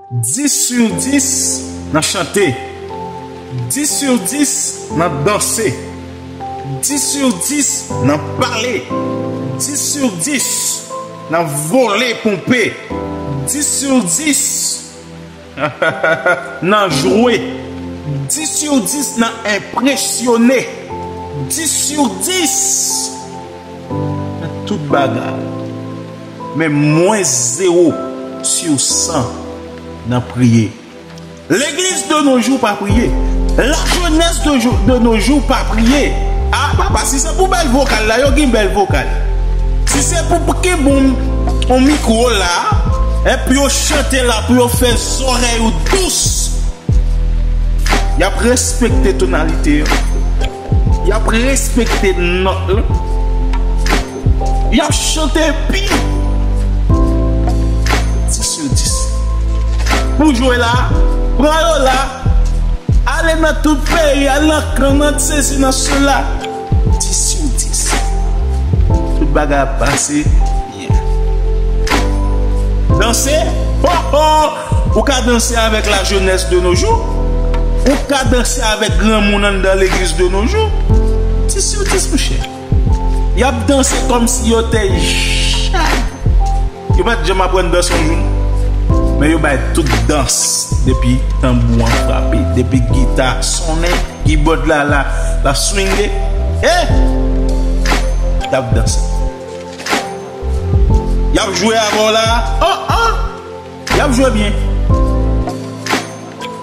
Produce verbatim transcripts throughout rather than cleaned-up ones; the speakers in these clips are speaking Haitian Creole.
Dis sur dis nan chante. Dis sur dis nan danse. Dis sur dis nan pale. Dis sur dis nan vole ponpe. Dis sur dis nan jwe. Dis sur dis nan enpresyone. Dis sur dis nan tout bagay. Men mwens zewo sur san nan priye. Legliz de nos jours pa priye. Lajenès de, jou- de nos jours pa priye. Ah, papa, si se pou bèl vokal la, yo gen bèl vokal. Si se pou, pou kenbe yon, yon mikwo la, epi yo chante la, pou yo fè zòrèy ou dous, y ap respekte tonalite yo. Y ap respekte nòt la. Y ap chante pi. Dis sur dis. Pou jwe la, pran yo la. Ale nan tout peyi, al nan kan, nan sesi, nan sela. Dis sur dis. Tout bagay ap pase byen. Danse, ho, ho! Ou ka danse avèk lajenès de nos jours. Ou ka danse avèk granmoun anndan legliz de nos jours. Dis sur dis, monchè. Y ap danse kòmsi yo te chay. Yo pa t janm aprann danse yon jou. Men yo bay tout dans depi tanbou an frape, depi gita sonnen, kibòd la, la, la swinge. Eh! Y ap danse. Y ap jwe avè w la. Oh, oh! Y ap jwe byen.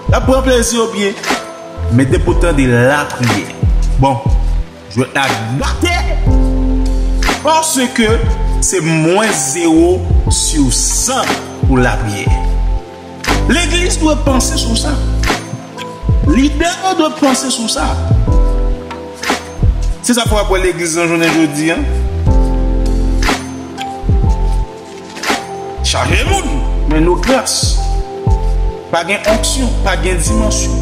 Y ap pran plezi yo byen. Men depi w tande lapriyè. Bon, jwèt la gate. Paske se mwens zewo sur san pou lapriyè. Legliz dwe panse sou sa. Lidè yo dwe panse sou sa. Se sa fè w ap wè legliz nan jounen jodi a. Chaje moun, men no gras. Pa gen onksyon, pa gen dimansyon,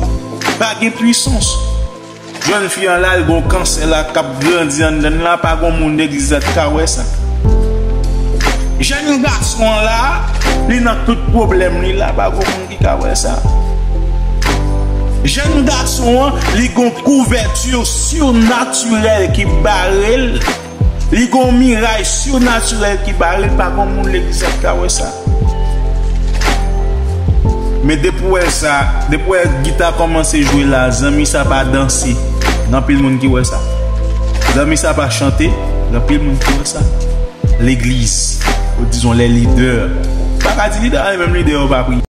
pa gen pwisans. Jèn fi an la, li gon kansè la k ap grandi anndan l la, pa gon moun legliz la ki ka wè sa. Jèn gason an la, li nan tout pwoblèm li la, pa gon moun ki ka wè sa. Jèn gason an, li gon kouvèti sinatirèl ki bare l. Li gon miray sinatirèl ki bare l, pa gon moun legliz la ki ka wè sa. Men depi w wè sa, depi w wè gita kòmanse jwe la, zanmi sa pa danse. Gen anpil moun ki wè sa. Zanmi sa pa chante. Gen anpil moun ki wè sa. Legliz, ou dizon les leaders. Pa ka di lidè, menm lidè yo pa priye.